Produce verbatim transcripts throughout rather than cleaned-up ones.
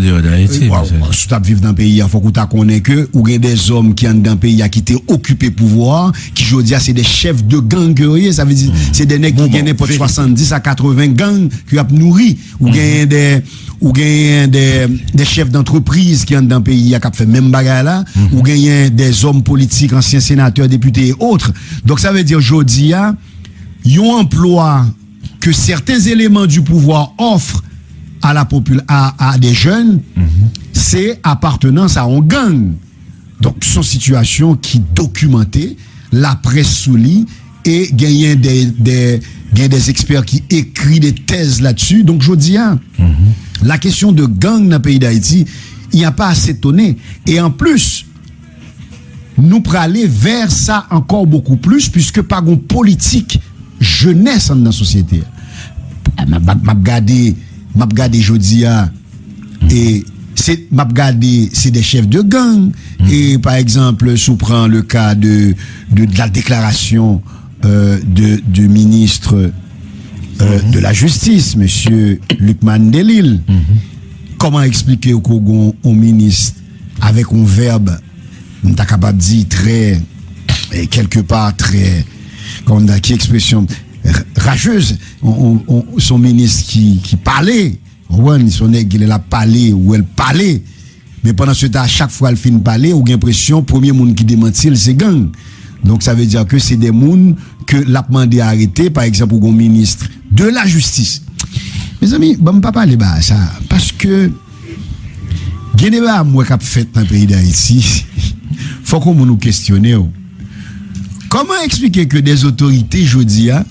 Dehors d'Haïti, si w t ap viv nan peyi a, fòk ou ta konnen ke ou gen de zòm ki anndan peyi a ki te okipe pouvwa a, ki jodi a se de chèf de gang ke yo ye. Sa vle di, se de nèg ki gen nenpòt swasanndis a katreven gang ke y ap nouri. Ou genyen de ou genyen de, de chèf dantrepriz ki anndan peyi a k ap fè menm bagay la. Ou genyen de zòm politik, ansyen senatè, depite e otre. Donk, sa vle di, jodi a, yon anplwa que certains éléments du pouvoir offrent à la popul à, à des jeunes, c'est appartenance à un gang. Donk, se yon sitiyasyon ki dokimante, laprès sou li, e genyen de, de, gen des experts ki ekri de tèz la dsi. Donk, jodi a, la kesyon de gang nan peyi Dayiti, il n'y a pas à s'étonner. E an plis, nou prale vè sa ankò bokou plis, piske pa gon politik jenès anndan sosyete a. M ap gade, m ap gade jodi a, e se, m ap gade, se de chèf de gang. E pa egzanp, si w pran le ka de, de, de la déclaration euh, de, du ministre euh, de la Justice, Monsieur Lucmane Delille. Kòman eksplike ke w gon yon minis avèk yon vèb, m ta kapab di, trè, eh, kèlkepa, trè, kòman m ta, ki ekspresyon, rajez, se yon minis ki, ki pale, w konprann, se yon nèg ki lè l ap pale, ou wè l pale, men pandan se tan, chak fwa l fin pale, ou gen enpresyon premye moun ki demanti l se gang. Donk, sa vle di ke se de moun ke l ap mande arete, pa egzanp, ou gon minis de la jistis. Mezanmi, ban m pa pale bagay sa, paske gen de bagay m wè k ap fèt nan peyi Dayiti, fòk yon moun ou kesyone w. Kòman eksplike ke de otorite jodi a,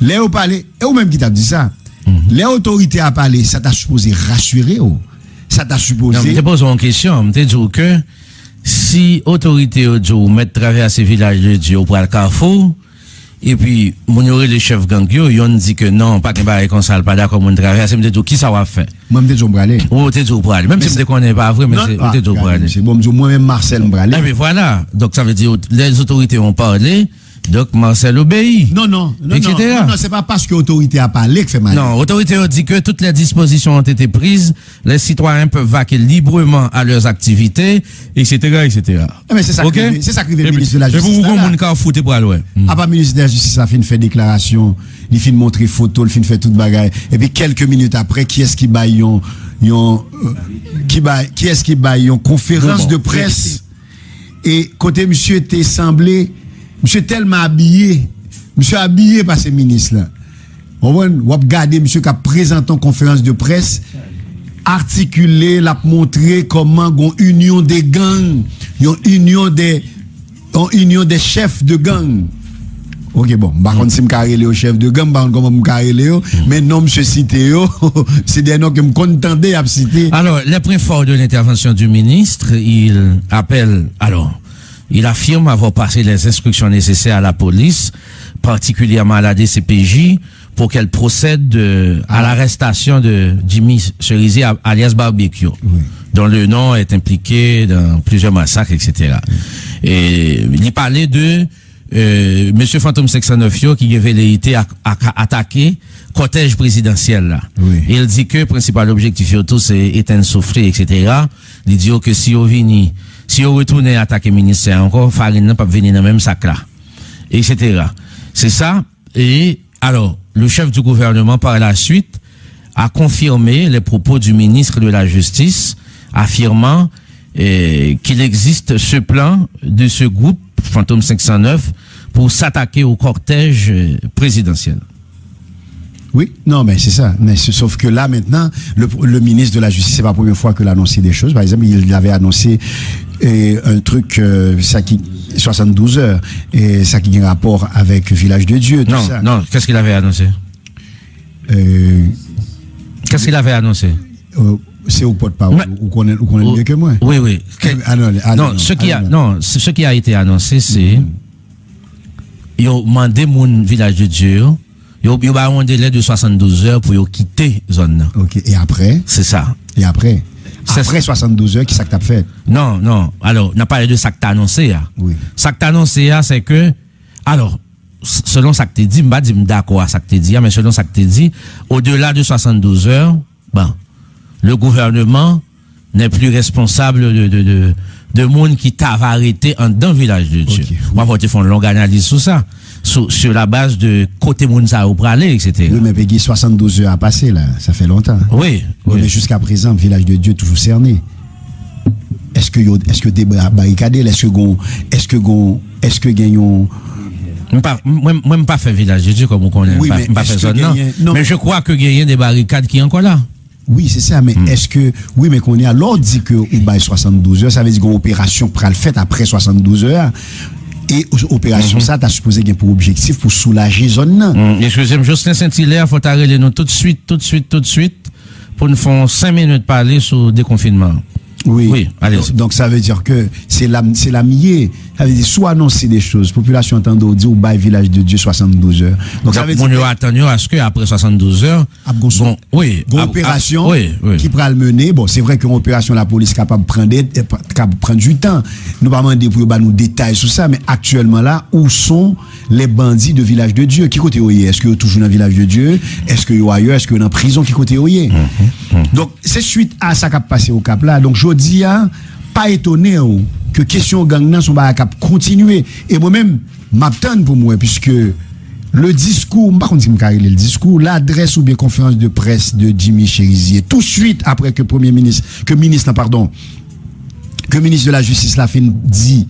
lè yo pale, e ou menm ki t ap di sa, lè otorite a pale, sa ta sipoze rasire w. Sa ta sipoze. Non, m te poze w yon kesyon. M te di w ke si otorite yo di w ou mèt travèse Vilaj de Dye, ou pral Kafou, epi moun yo rele chèf gang yo, yonn di ke non, pa gen bagay konsa, l pa dakò moun travèse, m te di w, kisa w ap fè? Mwen, m te di w m prale. Ou te di w prale. Menm si m te konnen e pa vre, men ou te di w prale. Se bon, m di w, mwen menm, Marcel, m prale. Enben, vwala. Donk, sa vle di, lè otorite yo pale, donk, Marcel obeyi. Non, non, non, non, non, non, se pa paske otorite a pale k fè m ale. Non, otorite yo di ke toutes les dispositions ont été prises, les citoyens peuvent vaquer librement à leurs activités, et cetera, et cetera. Enben, se sa k rive, se sa k rive minis de la jistis la. Epi, epi ou gon moun Kafou te pral wè. Apa minis de la jistis la fin fè deklarasyon, li fin montre foto, li fin fè tout bagay. Epi kèlke minit apre, kiyès ki bay yon, yon, euh, ki bay, kiyès ki bay yon konferans de près? E kote misye te sanble, misye tèlman abiye, misye abiye pase minis la. W konprann? W ap gade misye k ap prezante yon konferans de près, atikile, l ap montre kòman gon inyon de gang, yon inyon de, yon inyon de chèf de gang. Ok, bon, m pa konn si m ka rele yo chèf de gang, m pa konn kòman m ka rele yo, men non misye site yo, se de non ke m konn tande y ap site. Alors, les points forts de l'intervention du ministre, il appelle, alors, il affirme avoir passé les instructions nécessaires à la police, particulièrement à la D C P J, pour qu'elle procède euh, à l'arrestation de Jimmy Cerisier, a- alias Barbecue, dont le nom est impliqué dans plusieurs massacres, et cetera. E li pale de euh, mesye Fantom senk san nèf yo ki gen veleyite a, a, atake kòtèj prezidansyèl la. E l di ke prensipal objektif yo tou se etenn soufle, et cetera. Li di yo ke si yo vini, si yo retounen atake ministè a ankò, farin nan p ap vini nan menm sak la, et cetera. Se sa. Et alors, le chef du gouvernement, par la suite, a confirmé les propos du ministre de la Justice, affirmant euh, qu'il existe ce plan de ce groupe, Fantôme cinq cent neuf, pour s'attaquer au cortège euh, présidentiel. Oui, non, mais c'est ça. Mais c'est- sauf que là, maintenant, le, le ministre de la Justice, c'est pas la première fois qu'il annonce des choses. Par exemple, il avait annoncé euh, un truc, euh, ça qui, soixante-douze heures, et ça qui a rapport avec Village de Dieu, tout Non, ça. non, qu'est-ce qu'il avait annoncé? Euh, Qu'est-ce qu'il avait annoncé? euh, c'est au porte-parole. Mais- Vous connaissez, vous connaissez Oh, mieux que moi. Oui, oui. Que- Allez, allez, allez, non, non, ce qui a, allez, non. non, ce ce qui a été annoncé, c'est yo mande moun Vilaj de Dye yo, yo, yo ba yon delè de soixante-douze heures pour yo kite zòn nan. Ok, et après? C'est ça. Et après? C'est- Après soixante-douze heures, qui ça que t'as fait? Non, non. Alors, n ap pale de sa k t anonse a. Oui. Sa k t anonse a, se ke, alors, s- selon sa k te di, m pa di m dakò a sa k te di a, men selon sa k te di, au-delà de soixante-douze heures, bon, Le gouvernement n'est plus responsable de, de, de, de moun ki ta va rete anndan Vilaj de Dye. Ok, wi. W ap te fè yon long analiz sou sa, sou, sur la base de kote moun sa yo prale, et cetera. Wi, men Peggy, swasanndouz zè a pase la, sa fè lontan. Wi, wi, wi. Men jiska prezan, Vilaj de Dye toujou sène. Èske yo, èske yo te ba-, barikade l? Èske gon, èske gon, èske gen yon... M pa, mwen, mwen m pa fè Vilaj de Dye, kòm ou konnen, m pa, m pa fè zòn nan. Men je crois que genyen de barikad ki ankò la. Wi, se sa, men èske, wi, men kounye a, lè w di ke ou bay swasanndouz zè, sa vle di gen yon operasyon k pral fèt apre swasanndouz zè a. E o-, operasyon sa ta sipoze gen pou objektif pou soulaje zòn nan. Eskize m, Jocelyn Saint-Hilaire, fò w ta rele nou tout swit, tout swit, tout swit, pou n fè yon senk minit pale sou dekonfinman an. Wi. Wi, alezi. Donk, donk, sa vle di ke se la, se la m ye. Sa vle di, si w anonse de choz, popilasyon an tande w di w bay Vilaj de Dye swasanndouz zè. Donk, sa vle di moun yo atann yo aske apre swasanndouz zè, ap gon, wi, gon operasyon ki pral mennen. Bon, se vre ke yon operasyon lapolis kapab pran de, eh, pa, kapab pran du tan. Nou pa mande pou yo ba nou detay sou sa, men aktyèlman la, où sont les bandits de Vilaj de Dye? Ki kote yo ye? Èske yo toujou nan Vilaj de Dye? Èske yo ayè? Èske yo nan prizon? Ki kote yo ye? Donk, se swit a sa k ap pase Okap la. Donk, jodi a, pa etone w ke kesyon gang nan se yon bagay k ap kontinye. E mwen menm, m ap tann pou m wè, puiske le diskou, m pa konn si m ka rele l diskou, ladrès oubyen konferans de près de Jimmy Chérizier, tou swit apre ke premye minis, ke minis lan, padon, ke minis de la jistis la fin di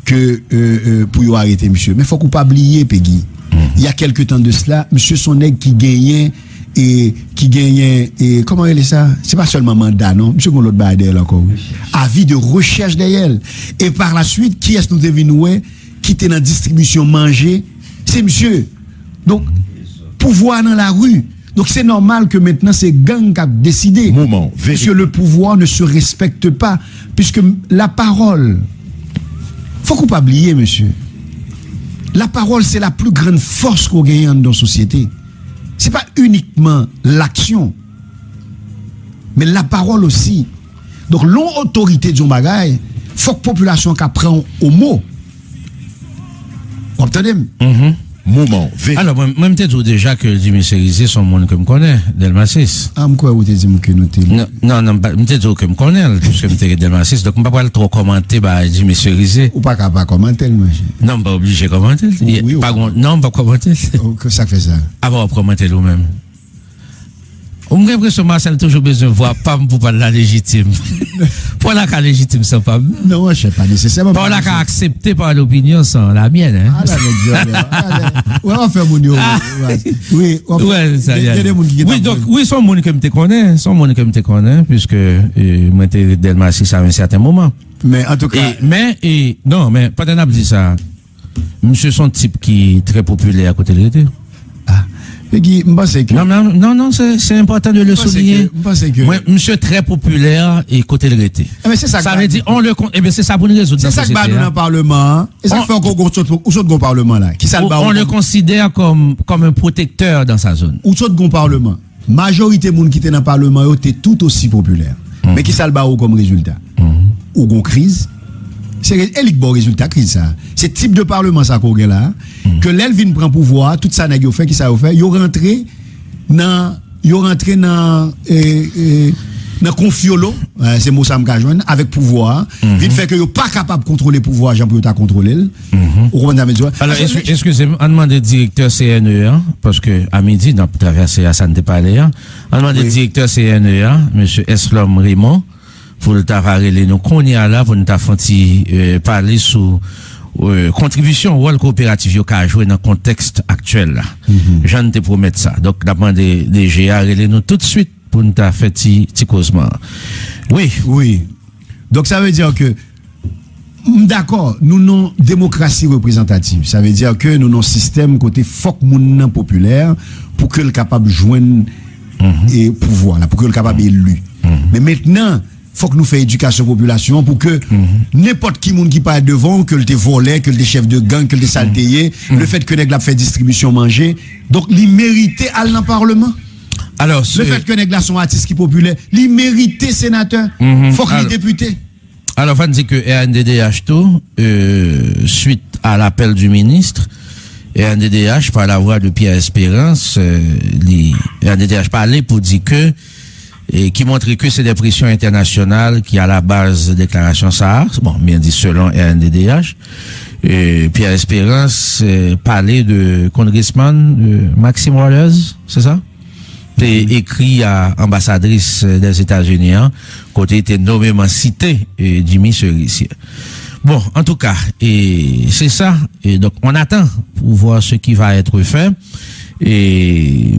ke, euh, euh, pou yo arete misye. Men fòk ou pa bliye, Peggy, il y a quelque temps de cela, misye se yon nèg ki genyen, e ki genyen, e kòman rele sa? Se pa sèlman manda, non. Misye gen yon lòt bagay dèyè l ankò, wi. Avi de rechèch dèyè l. E par la suite, kiyès nou te vin wè ki te nan distribisyon manje? Se misye. Donk, pouvwa nan lari. Donk, se nòmal ke mentnan se gang k ap deside. Puisque le pouvoir ne se respecte pas. Puisque la parole, fòk ou pa bliye, mesye, la parole, c'est la plus grande force ke w genyen anndan yon sosyete. Se pa inikman laksyon, men la parole aussi. Donk, lè yon otorite di yon bagay, fòk popilasyon an ka pran w o mo. W ap tande m? Moman vérité. Alò, mwen, mwen, m te di w deja ke Jimmy Chérizier se yon moun ke m konnen, Dèlma sis. Ah, m kwè ou te di m ke nou te... Non, non, non, m pa, m te di w ke m konnen l, piske m te ret Dèlma sis, donk m pa pral twò kòmante bagay Jimmy Chérizier. Ou pa ka pa kòmante l, monchè. Non, m pa oblije kòmante l. Wi, wi, pa gon, non, m p ap kòmante l. Sa k fè sa? Apa w ap kòmante l ou menm? Ou, m gen enpresyon Marcel toujou bezwen vwa pa m pou pa l la lejitim. Pa w la ka lejitim san pa m. Non, monchè, pa nesesèman. Pa w la ka aksepte pa lopinyon san la myèn, hein. Ala nèg vyolè. Ala, wè, w ap fè moun yo, wi, w ap fè, gen, gen de moun ki gentan... Wi, donk, wi, se yon moun ke m te konnen, se yon moun ke m te konnen, piske, e, mwen te ret Dèlma sis a yon sèten moman. Men, antouka... E, men, e, non, men, pandan n ap di sa, misye se yon tip ki trè popilè kote l rete. Ah, Peggy, m panse ke... Non, non, non, non, se, se enpòtan de le souligner. M panse ke, m panse ke... Mwen, misye trè popilè e kote l rete. Sa vle di, on le con-, ebyen, se sa pou n rezoud nan sosyete a. Se sa k ba nou nan palman an. E sa k fè w gon, gon sot, ou sot gon palman la. Kisa l ba w? On le considère comme, comme un protecteur dans sa zone. Ou sot gon palman. Majorite moun ki te nan palman yo te tout osi popilè. Men kisa l ba ou kòm rezilta? Ou gon kriz. Se re-, e li k ba w rezilta kriz sa. Se tip de palman sa ke w gen la, ke lè l vin pran pouvwa a, tout sa nèg yo fè, kisa yo fè? Yo rantre nan, yo rantre nan, e, e, nan konfyolo, e, se mo sa m ka jwenn, avèk pouvwa a. Vin fè ke yo pa kapab kontwole pouvwa a jan pou yo ta kontwole l. Ou konprann sa m di w la? Alò, eskize m, ann mande direktè C N E a, paske a midi, n ap travèse a sa n te pale a. Ann mande direktè C N E a, mesye Eslom Raymond, pou l ta va rele nou kounye a la, pou n ta fè yon ti, e, pale sou, e, kontribisyon, wòl kooperativ yo ka jwe nan kontèks aktyèl la. Jan n te pwomèt sa. Donk, n ap mande D G a rele nou tout swit pou n ta fè ti, ti kozman an. Wi. Wi. Donk, sa vle di ke m dakò, nou nan yon demokrasi reprezantativ. Sa vle di ke nou nan yon sistèm kote fòk moun nan popilè pou ke l kapab jwenn, e, pouvwa la, pou ke l kapab eli. Men mentnan, fòk nou fè edikasyon popilasyon an pou ke nenpòt ki moun ki parèt devan w, ke l te vòlè, ke l te chèf de gang, ke l te sa l te ye, lefètke nèg la ap fè distribisyon manje, donk li merite al nan palman. Alò, se... Lefètke nèg la se yon atis ki popilè, li merite senatè, fòk li depite. Alò, fò n di ke R N D D H tou, e, suite à l'appel du ministre, R N D D H, par la voix de Pierre Espérance, e, li, R N D D H pale pou di ke e ki montre ke se de presyon entènasyonal ki a la baz deklarasyon sa a. Bon, byen di selon R N D D H. E Pierre Espérance, e, pale de kongresman, e, Maxime Waters, se sa? Te ekri a anbasadris, e, Dèzetazini an, kote li te nomeman site, e, Jimmy Chérizier. Bon, antouka, e, se sa. E donk, on attend pour voir ce qui va être fait. E,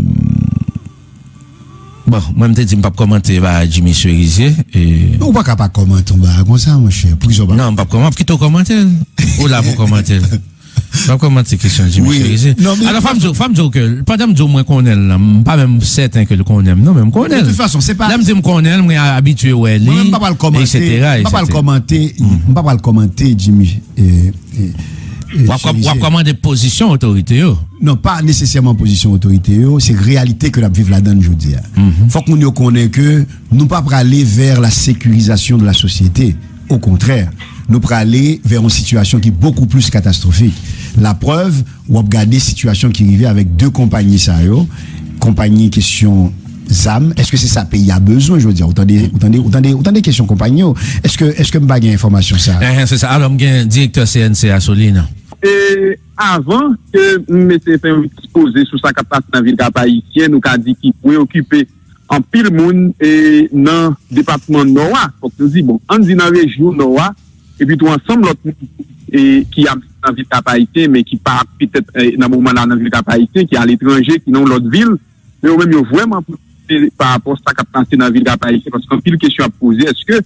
bon, mwen m te di m p ap kòmante ba Jimmy Chérizier. E... Ou pa ka pa kòmante yon bagay konsa, monchè. Prizon pa... Non, m p ap kòmante, m ap kite w kòmante l. Ou la pou kòmante l. M p ap kòmante kesyon Jimmy Chérizier. Alò, fò m di w, fò m di w ke, pandan m di w mwen konnen l lan, m pa menm sèten ke l konnen m, non, men m konnen l. De tout fason, se pa... Lè m di m konnen l, mwen abitye wè li, etsetera, etsetera. Mwen menm, m pa pral kòmante, m pa pral kòmante, m pa pral kòmante Jimmy, e, e, e, Chérizier. W ap kòmande pozisyon otorite yo? Non, pa nesesèman pozisyon otorite yo, se reyalite ke n ap viv ladan l jodi a. Fòk moun yo konnen ke nou pa prale vers la sécurisation de la société. Okontrè, nou prale vers yon sitiyasyon ki bokou plis katastwofik. Laprèv, w ap gade sitiyasyon ki rive avèk de konpayi sa yo, konpayi kesyon zam. Èske se sa peyi a bezwen jodi a? Ou tande, ou tande, ou tande, ou tande kesyon konpayi yo. Èske, èske m pa gen enfòmasyon sa a? Enhen, se sa. Alò, m gen direktè C N C a sou liy nan. E avan ke m mete fen ekspoze sou sa k ap pase nan vil Kap Ayisyen, nou ka di ki preyokipe anpil moun, e, nan depatman Nò a. Fòk nou di, bon, ann di nan rejyon Nò a, epi tou ansanm lòt moun, e, ki ap nan vil Kap Ayisyen, men ki pa petèt, e, nan moman la nan vil Kap Ayisyen, ki aletranje, ki nan yon lòt vil, men yo menm yo vrèman preokipe pa rapò sa k ap pase nan vil Kap Ayisyen, paske anpil kesyon ap poze, èske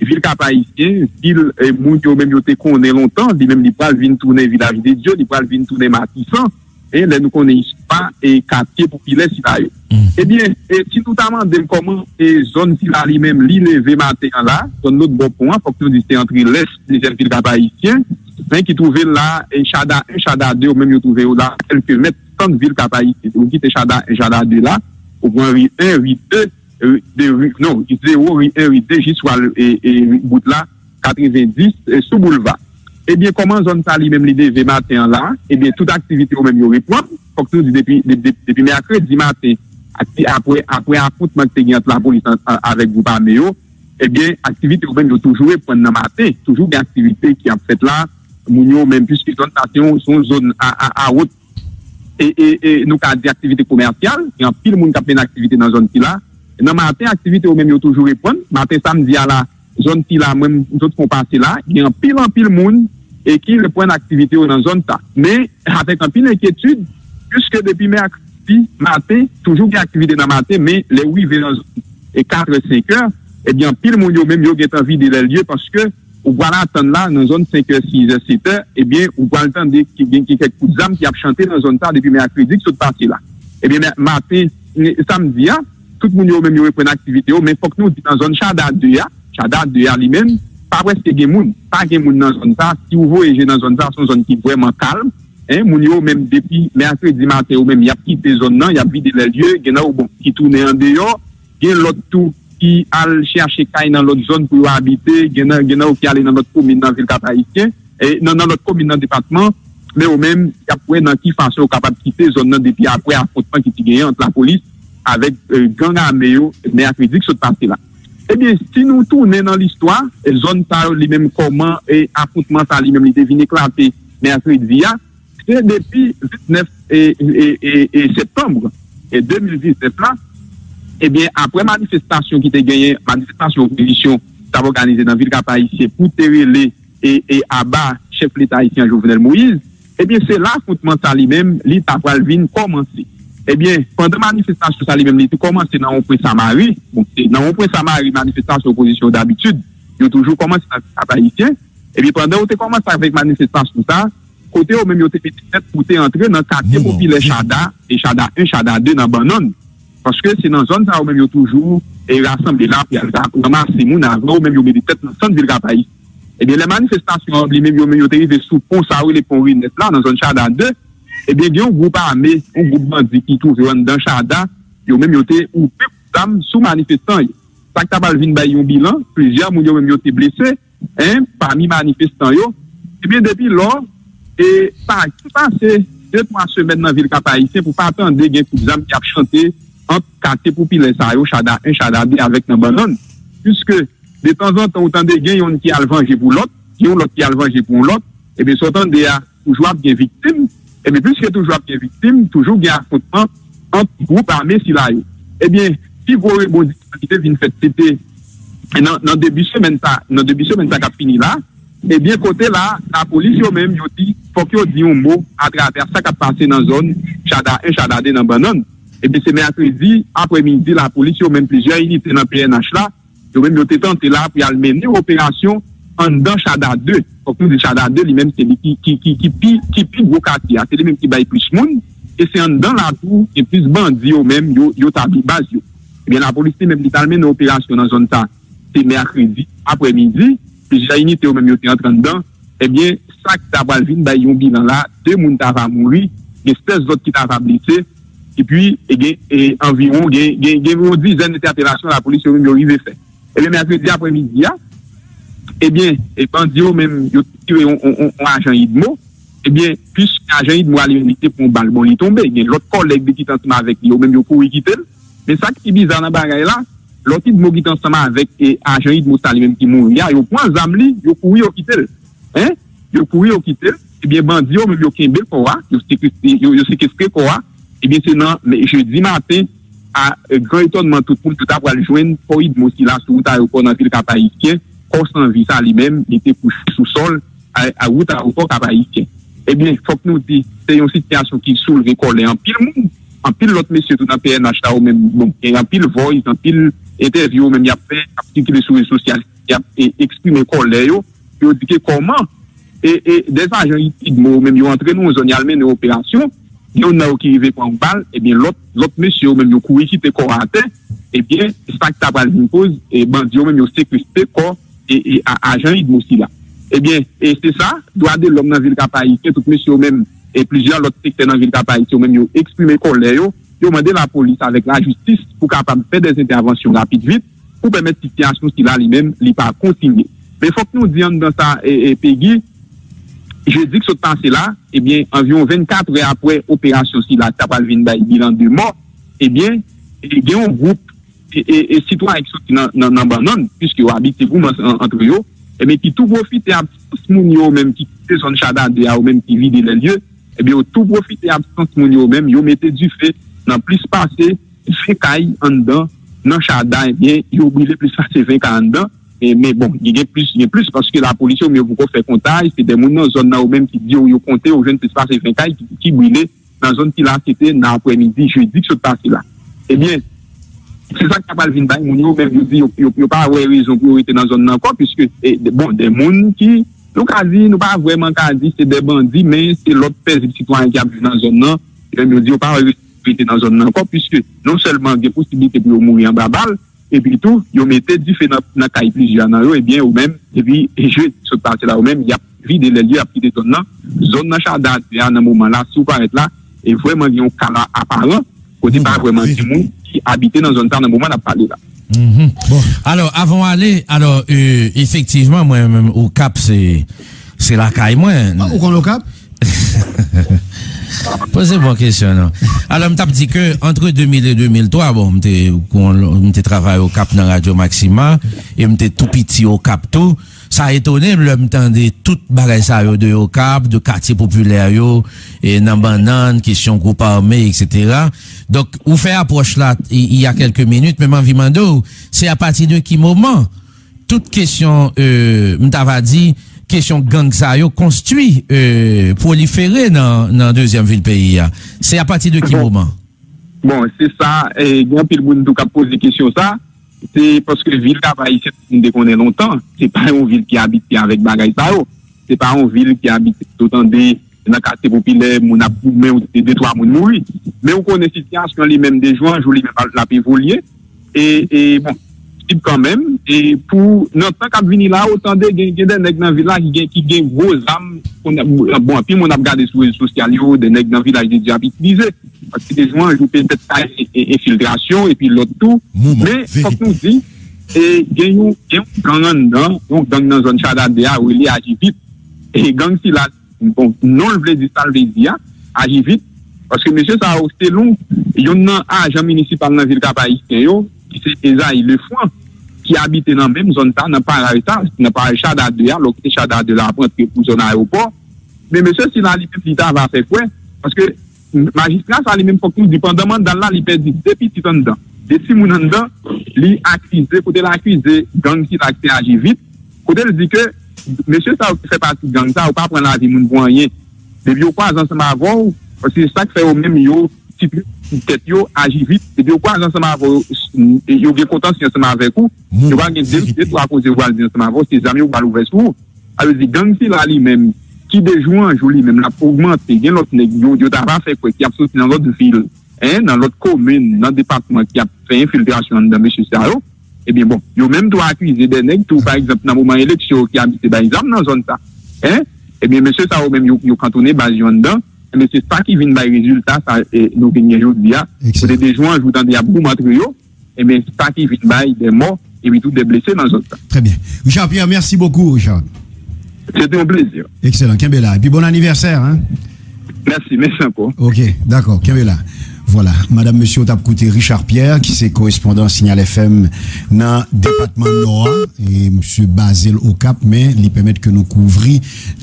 vil Kap Ayisyen, vil, e, moun yo menm yo te konnen lontan, li menm li pral vin tounen Vilaj de Dye, li pral vin tounen Matisan, e lè nou konnen istwa e katye popilè sila yo. Ebyen, e, si nou ta mande m kòman, e, zòn sila li menm li leve maten an la, zòn lòt bò pon an, fòk nou di se antre lès dezyèm vil Kap Ayisyen, men ki twouve l la, e, Chada en, Chada de, yo menm yo twouve yo la, kèlke mèt sant vil Kap Ayisyen. Ou kite Chada en, Chada de la, ou pran ri en, ri de, ri de, ri, non, ri zewo, ri en, ri de, jis w al, e, e, ri bout la, katrevendis, e, sou boulva. Ebyen, kòman zòn sa li menm li leve maten an la? Ebyen, tout aktivite yo menm yo reprann. Fòk nou di depi, de, de, depi mèkredi maten, akti-, apre, apre afwontman ki te gen ant lapolis an, an, avèk gwoup ame yo, ebyen, aktivite yo menm yo toujou reprann nan maten. Toujou gen aktivite ki ap fèt la. Moun yo menm, piske zòn sa se yon, se yon zòn a, a, a wot e, e, e nou ka di aktivite komèsyal, gen anpil moun k ap mennen aktivite nan zòn sila. Nan maten, aktivite yo menm yo toujou reprann. Maten samdi a la, zòn sila, mwen, m sot fon pase la, gen anpil, anpil moun e ki reprann aktivite yo nan zòn sa. Men, avèk anpil enkyetid, piske depi mèkredi maten, toujou gen aktivite nan maten, men lè w rive nan zòn e katrè, senkè, ebyen, anpil moun yo menm yo gentan vide lè lye paske ou pral atann la, nan zòn senkè, sizè, setè, ebyen, ou pral tande ki gen ki kèk kout zam ki ap chante nan zòn sa depi mèkredi ki sot pase la. Ebyen, mè-, maten, e, samdi a, tout moun yo menm yo reprann aktivite yo, men fòk nou di nan zòn Chada de a, Chada de a li menm, pa prèske gen moun, pa gen moun nan zòn sa. Si ou voye je nan zòn sa, se yon zòn ki vrèman kalm. En, moun yo menm depi mèkredi maten yo menm, y ap kite zòn nan, y ap vide lè lye, gen nan yo, bon, ki tounen andeyò, gen lòt tou ki al chache kay nan lòt zòn pou yo abite, gen nan, gen nan yo ki ale nan lòt komin nan vil Kap Ayisyen, e nan, nan lòt komin nan depatman, men yo menm, y ap wè nan ki fason yo kapab kite zòn nan depi apre afwontman ki te genyen ant lapolis avèk, e, gang ame yo, mèkredi ki sot pase la. Ebyen, si nou tounen nan listwa, e, zòn sa yo li menm kòman, e, afwontman sa li menm li te vin eklate mèkredi a, se depi vennèf e, e, e, e septanm e de mil diznèf la, ebyen, apre manifestasyon ki te genyen, manifestasyon opozisyon t ap òganize nan vil Kap Ayisyen pou te rele e, e aba chèf leta ayisyen an Jovenel Moïse, ebyen, se la afwontman sa li menm, li ta pral vin kòmanse. Ebyen, pandan manifestasyon sa li menm, li te kòmanse nan wonpwen Samari, bon, se nan wonpwen Samari manifestasyon opozisyon yo dabitid, yo toujou kòmanse nan vil Kap Ayisyen, ebyen, pandan yo te kòmanse avèk manifestasyon sa, kote yo menm yo te mete tèt pou te antre nan katye popilè Chada, e Chada en, Chada de nan Bannann. Paske se nan zòn sa yo menm yo toujou, e, rasanble la pou y al ra-, ranmase moun avan yo menm yo mete tèt nan sant vil Kap Ayisyen. Ebyen, lè manifestasyon an li menm yo menm yo te rive sou pon sa yo rele pon Rinèt la, nan zòn Chada de, ebyen, gen yon gwoup ame, yon gwoup bandi ki twouve yo anndan Chada, yo menm yo te ouvè kout zam sou manifestan yo. Sa k ta pral vin bay yon bilan, plizyè moun yo menm yo te blese, en, pami manifestan yo. Ebyen, depi lò, e pa, ki pase de, twa semèn nan vil Kap Ayisyen pou pa tande gen kout zam ki ap chante, ant katye popilè sa yo, Chada en, Chada de avèk nan Bannann. Piske detanzantan ou tande gen yonn ki al vanje pou lòt, gen yon lòt ki al vanje pou yon lòt, ebyen sa w tande a toujou ap gen viktim, ebyen piske toujou ap gen viktim, toujou gen afwontman ant gwoup ame sila yo. Ebyen, pi gwo rebondisman ki te vin fèt, se te nan, nan debi semèn sa, nan debi semèn sa k ap fini la, ebyen kote la, lapolis yo menm yo di, fòk yo di yon mo atravè sa k ap pase nan zòn Chada en, Chada de nan Bannann. Ebyen se mèkredi aprèmidi, lapolis yo menm plizyè inite nan P N H la, yo menm yo te tante la pou y al mennen operasyon anndan Chada de. Fòk nou di Chada de li menm se li ki, ki, ki, ki pi, ki pi gwo katye a, se li menm ki bay plis moun, e se anndan la tou gen plis bandi yo menm yo, yo tabli baz yo. Ebyen lapolis li menm li t al mennen operasyon nan zòn sa, se mèkredi aprèmidi, plizyè inite yo menm yo te antre anndan, ebyen sa ki ta pral vin bay yon bilan la, de moun ta va mouri, gen sèz lòt ki ta va blese, epi e gen e, anviwon, gen, gen, gen yon dizèn entèpelasyon lapolis yo menm yo rive fè. Ebyen mèkredi aprèmidi a, ebyen e bandi yo menm yo tire yon, yon, yon, yon ajan idmo, ebyen plis ajan idmo a li menm li te pran bal, bon li tonbe, gen lòt kòlèg li ki te ansanm avèk li yo menm yo kouri kite l. Men sa ki pi biza nan bagay la, lòt idmo ki te ansanm avèk e ajan idmo sa li menm ki mouri a, yo pran zam li, yo kouri yo kite l. Hein? Yo kouri yo kite l, ebyen bandi yo menm yo kenbe kò a, yo sekestre, yo, yo sekestre kò a, ebyen se nan jedi maten, a gran etònman tout moun yo ta pral jwenn kò idmo sila sou wout ayewopò nan vil Kap Ayisyen, kò san vi sa li menm li te kouche sou sòl a, a wout ayewopò Kap Ayisyen. Ebyen fòk nou di se yon sitiyasyon ki soulve kòlè anpil moun, anpil lòt mesye tou nan P N H la yo menm, bon gen anpil voice, anpil entèvyou yo menm y ap fè, y ap sikile sou rezo sosyal, y ap e, eksprime kòlè yo, yo di ke kòman e, e dèz ajan idmo yo menm yo antre nan yon zòn y al mennen operasyon, youn nan yo ki rive pran yon bal, ebyen lòt, lòt mesye yo menm yo kouri kite kò a atè, ebyen sa ki ta pral vin koz e bandi yo menm yo sekestre kò e, e a, ajan idmo sila. Ebyen e se sa, dwa de lòm nan vil Kap Ayisyen, tout mesye yo menm e plizyè lòt sektè nan vil Kap Ayisyen yo menm yo eksprime kòlè yo, yo mande lapolis avèk lajistis pou kapab fè dèz entèvansyon rapid vit pou pèmèt sitiyasyon sila li menm li pa kontinye. Men fòk nou di anndan sa e, e Pegi, jedi k sot pase la, ebyen anviwon vennkat è apre operasyon sila ki ta pral vin bay bilan de mò, ebyen e gen yon gwoup e, e, e sitwayen ki soti nan, nan, nan Bannann, piske yo abite goumen an, antre yo, ebyen ki tou pwofite absans moun yo menm ki kite zòn Chada de a yo menm ki vide lè lye, ebyen yo tou pwofite absans moun yo menm, yo mete dife nan plis pase ven kay anndan nan Chada, ebyen yo brile plis pase ven kay anndan. E, men bon, gen, gen plis, gen plis paske lapolis yo menm yo poko fè kontay, se de moun nan zòn nan yo menm ki di yo, yo konte, yo jwenn plis pase ven kay ki, ki brile nan zòn sila, se te nan aprèmidi jedi k sot pase la. Ebyen, se sa k ta pral vin bay moun yo, menm yo di yo, yo, yo pa wè rezon pou yo rete nan zòn nan ankò, piske, e, de, bon, de moun ki, nou ka di, nou pa vrèman ka di se de bandi, men se lòt pèzib sitwayen ki ap viv nan zòn nan, yo menm yo di yo pa wè rezon pou rete nan zòn nan ankò, piske non sèlman gen posiblite pou yo mouri anba bal, epi tou, yo mete dife nan, nan kay plizyè nan yo, ebyen, yo menm, epi jedi k sot pase la, yo menm, y ap vide lè lye, y ap kite zòn nan. Zòn nan Chada a nan moman la, si w parèt la, e vrèman gen yon kala aparan, kote pa vrèman gen moun ki abite nan zòn sa nan moman n ap pale la. Bon, alò, avan w ale, alò, e, efektivman, mwen menm, Okap, se, se lakay mwen. Ou konn Okap? Poze bon kesyon non. Alò m t ap di ke antre de mil e de mil twa, bon, m te, m te travay Okap nan Radyo Maxima, e m te tou piti Okap tou. Sa etone m lè m tande tout bagay sa yo de Okap, de katye popilè yo, e nan Bannann, kesyon gwoup ame, eksetera. Donk, ou fè apwòch la il y a quelques minutes, men m anvi mande w, se apati de ki moman tout kesyon, e, m ta va di, kesyon gang sa yo konstwi, e, pwolifere nan, nan dezyèm vil peyi a? Se apati de ki moman? Bon, se sa, e, gen anpil moun tou k ap poze kesyon sa, se paske vil Kap Ayisyen, moun te konnen lontan, se pa yon vil ki abitye avèk bagay sa yo. Se pa yon vil ki abitye tou tande nan katye popilè, moun ap goumen, ou de, de twa moun mouri. Men ou konnen sitiyasyon li menm de jou an jou, li menm l ap evolye. E, e bon, sib kanmenm, e pou nan tan k ap vini la, ou tande gen, gen de nèg nan vil la ki gen, ki gen gwo zam, bon, anpil moun ap gade sou rezo sosyal yo, de nèg nan Vilaj de Dye ap itilize. Paske de jou an jou, petèt sa e, e, enfiltrasyon, epi lòt tou. Men, fòk nou di, e, gen yon, gen yon gang anndan, yon gang nan zòn Chada de a, rele Aji Vit. E gang sila, bon, non l vle di sa l vle di a, Aji Vit, Paske mesye sa yo, selon youn nan ajan minisipal nan vil Kap Ayisyen yo, ki se Ezayi Lefranc, ki abite nan menm zòn sa, nan paraj sa, nan paraj Chada de a, lè w kite Chada de la, ap rantre pou zòn ayewopò. Men mesye sila li menm, li ta va fè kwè, paske majistra sa li menm, fòk nou di, pandan manda l la, li pèdi de pitit anndan, de timoun anndan, li akize, kote l akize gang sila ki se Ajivit, kote l di ke mesye sa yo ki fè pati gang sa yo pa pran lavi moun pou anyen. Depi yo kwaze ansanm avè w, paske se sa k fè yo menm yo titre tèt yo Ajivit, depi yo kwaze ansanm avè w, yo gen kontansyon ansanm avèk ou, yo pa gen de, de twa koze yo pral di ansanm avè w, se zam yo pral ouvè sou ou. Sa vle di, gang sila li menm, ki de jou an jou li menm, l ap ogmante, gen lòt nèg yo, yo ta va fè kwè ki ap soti nan lòt vil, en, nan lòt komin, nan depatman ki ap fè enfiltrasyon anndan mesye sa yo, ebyen bon, yo menm tou akize de nèg tou, pa egzanp, nan moman eleksyon yo ki abite bay zam nan zòn sa. En, ebyen, mesye sa yo menm, yo, yo kantonnen baz yo anndan, ebyen, se sa ki vin bay rezilta sa, e, nou vin gen jodi a. Kote de jou an jou, tande y ap goumen antre yo, ebyen, sa ki vin bay de mò, epi tou de blese nan zòn sa. Très bien. Richard Pierre, merci beaucoup, Richard. Se te yon plezi. Excellent. Kenbe la. Epi bon anivèsè, hein? Mèsi, mèsi ankò. Ok, dakò. Kenbe la. Vwala. Madanm, mesye, w t ap koute Richard Pierre, ki se korespondan Signal F M nan depatman Nò a. E misye baze l Okap, men li pèmèt ke nou kouvri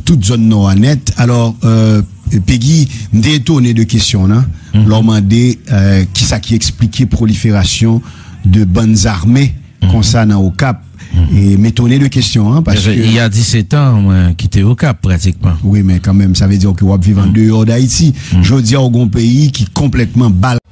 tout zòn Nò a nèt. Alò, euh, Peggy, m te etone de kesyon w nan, lè w mande, euh, kisa ki eksplike proliferasyon de bann zame konsa nan Okap. E m etone de kesyon an, paske il y a dix-sept ans, mwen kite Okap pratikman. Wi, men kanmenm, sa vle di ke w ap viv an deyò Dayiti. Jodi a, w gen yon peyi ki konplètman bal